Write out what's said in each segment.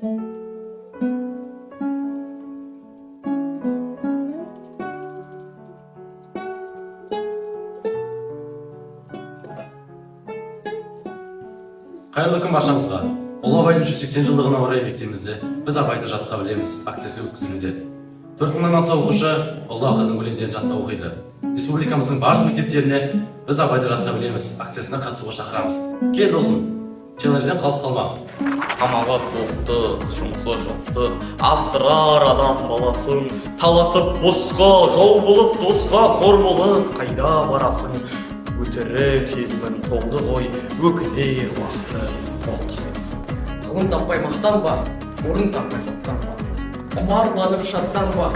Қайырлы күн баршаңызға! Ұлы Абайдың 180 жылдығына орай мектебімізде «Біз Абайды жатқа білеміз» акциясы өткізілуде. 4000-нан аса оқушы ұлы ақынның өлеңдерін жатқа оқиды. Республикамыздың барлық мектептеріне «Біз Абайды жатқа білеміз» акциясына қатысуға шақырамыз. Кел, досым, челленджден қалыс қалма! Тамағы тоқты, жұмысы жоқты, аздырар адам баласын. Таласып босқа, жау болып досқа, қор болып қайда барасың? Өтірік сезімін толды ғой, өкінер уақыты болды ғой. Ғылым таппай мақтанба, орын таппай мақтанба, құмарланып шаттанба.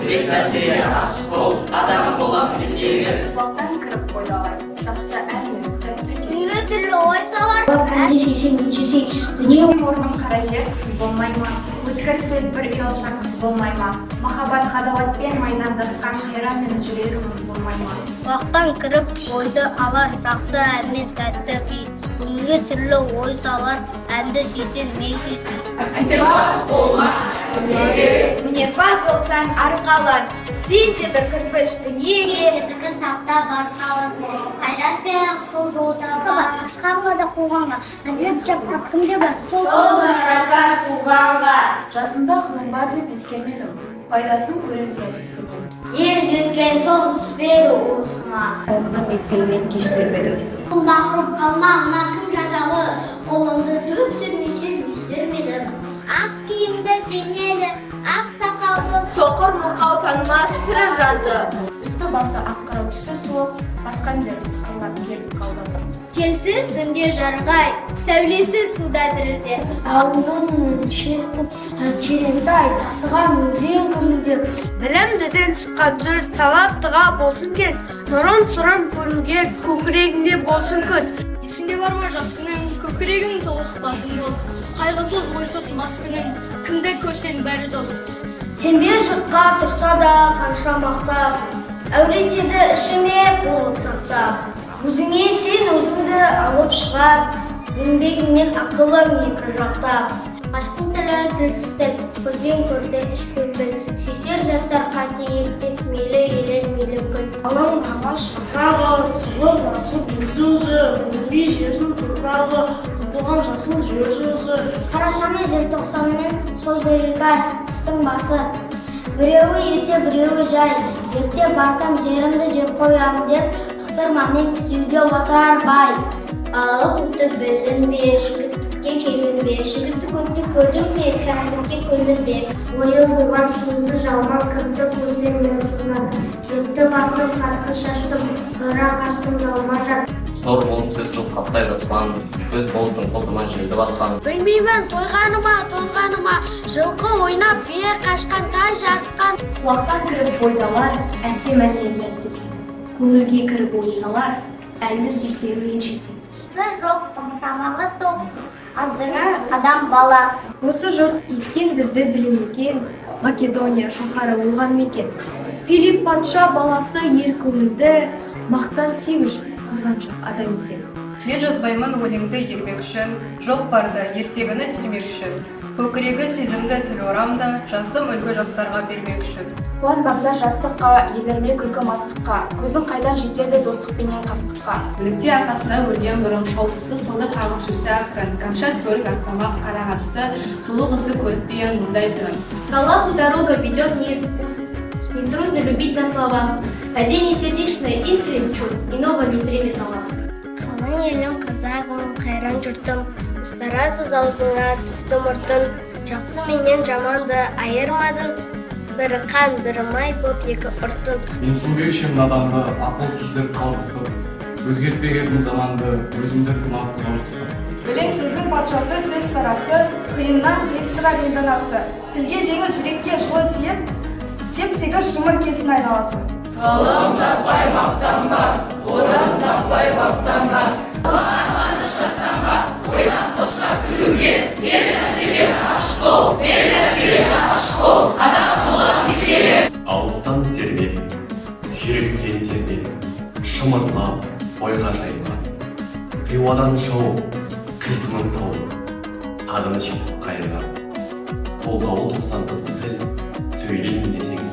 Бес нәрсеге ғашық бол, адам болам десеңіз. Құлақтан кіріп бойды алар жақсы ән мен тәтті күй. Түрлі түрлі ой салар. Әнді сүйсең, мен сүйсең, дүние. Орным қара жер сіз болмай ма? Өткір тіл бір ұялшақ қыз болмай ма? Махаббат ғадауатпен майдандасқан қайран мен жүрегіміз болмай ма? Құлақтан кіріп ойды алар жақсы ән мен тәтті күй. Көңілге түрлі ой салар. Әнді сүйсең, мен сүйсең. Өнерпаз болсаң арқалар сен де бір кірпіш дүниеге. Кетігін таптап арқалар. Қайрат пен ақыл жолдар қашқанға да, қуғанға әділет жаппақ кімде бар сол. Жарасар туғанға. Жасымда ақылым бар деп ескермедім, пайдасын көре тұра тексердім. Ер жеткен соң түспеді уысыма. Оңды мезгілінен кеш сермедім. Бұл махрұм қалмағыма кім жазалы? Қолымды дөп сермесем, сермедім. Ақ киімді киінеді, ақ сақалды. Соқыр мылқау танымас тірі жанды. Үсті басы ақ қырау, түсі суық, басқан жері сықырлап келіп қалды. Желсіз түнде жарық ай, сәулесіз суда дірілдер. Ауылдың шіркін Тереңсай, тасыған өзен гүрілдеп. Білімдіден шыққан сөз талаптыға болсын кез, нұрын сырын көруге көкірегінде болсын көз. Есіңде бар ма жас күнің, көкірегің толық, басың бос, қайғысыз, ойсыз мас күнің, кімді көрсең, бәрі дос. Сенбе жұртқа тұрса да қанша мақтап, әуретеді ішіңе қолын сақтап. Өзіңе сен, өзіңді алып шығар еңбегің мен ақылың екі жақтап. Ғашықтың тілі тілсіз тіл, көзбен көрді, ішпен біл. Сүйсер жастар қате етпес, мейлі елен, мейлі күл. Алаң ағаш жапырағы сылып басып өзі өзі, білінбей жердің топырағы, құлпыған жасыл жер жүзі. Қараша мен желтоқсанмен сол бір екі ай қыстың басы. Біреуі ерте, біреуі жай. Ерте барсам, жерімді жеп қоямын деп, ықтырмамен күзеуге отырар бай. Балалық өтті білінбе, жігіттікке келдің бе? Жігітті көпті көрдің бе, кәрілікке көндің бе? Ойы болған сөзді жалған, кімді көрсем мен соны. Бетті бастым, қатты шаштым, тұра қаштым жалма жан. Сор болып сөз қылып қаптайды аспан, көз болып дыңқыл жерді басқан. Білмеймін, тойғаны ма, тоңғаны ма, жылқы ойнап, бие қашқан, тай жарысқан. Құлақтан кіріп бойды алар әсем әнмен тәтті күй, көңілге кіріп ой салар әнді сүйсең, мен сүйсең. Сыр жоқ, тамағы тоқ, аздырған адам баласы. Осы жұрт Ескендірді біле ме екен? Македония шаһары оған мекен. Филипп патша баласы ер көңілді, мақтан сүйгіш, қызғаншақ адам екен. Мен жазбаймын өлеңді ермек үшін, жоқ барды ертегіні термек үшін. Көкірегі сезімді тіл орамда, жаздым үлгі жастарға бермек үшін. Қуанбаңдар жастыққа, елірме күлкі мастыққа, көзің қайдан жетеді достықпенен қастыққа. Білікте арқасына өрген бұрым, шолпысы сылдыр қағып жүрсе ақырын, кәмшат бөрік, ақтамақ қара қасты, сұлу қызды көріп пе ең мұндай түрін? К Аллаху дорога ведет не из уст. Не трудно любить на словах. Падение сердечное искренних чувств иного не примет Аллах. Қалың елім, қазағым, қайран жұртым, ұстарасыз аузыңа түсті мұртын. Жақсы менен жаманды айырмадың, бірі қан, бірі май боп екі ұртын. Менсінбеуші ем наданды, ақылсыз деп қауыр тұтып, өзгертпек едім заманды, өзімді тымақ зор тұтып. Өлең сөздің патшасы, сөз тарасы, қиыннан қиыстырар ел данасы. Тілге жеңіл, жүрекке жылы тиіп, теп тегіс жұмыр кетсін айналасы. Ғылым таппай мақтанба, орын таппай баптанба. Қоса күлуге, бес нәрсеге ғашық бол, бес нәрсеге ғашық бол, адам болам десең. Алыстан сермеп, жүректен тербеп, шымырлап бойға жайылған. Қиуадан шауып, қисынын тауып, тағыны жетіп қайырған. Толғауы 90 қызыл тіл, сөйлеймін десең.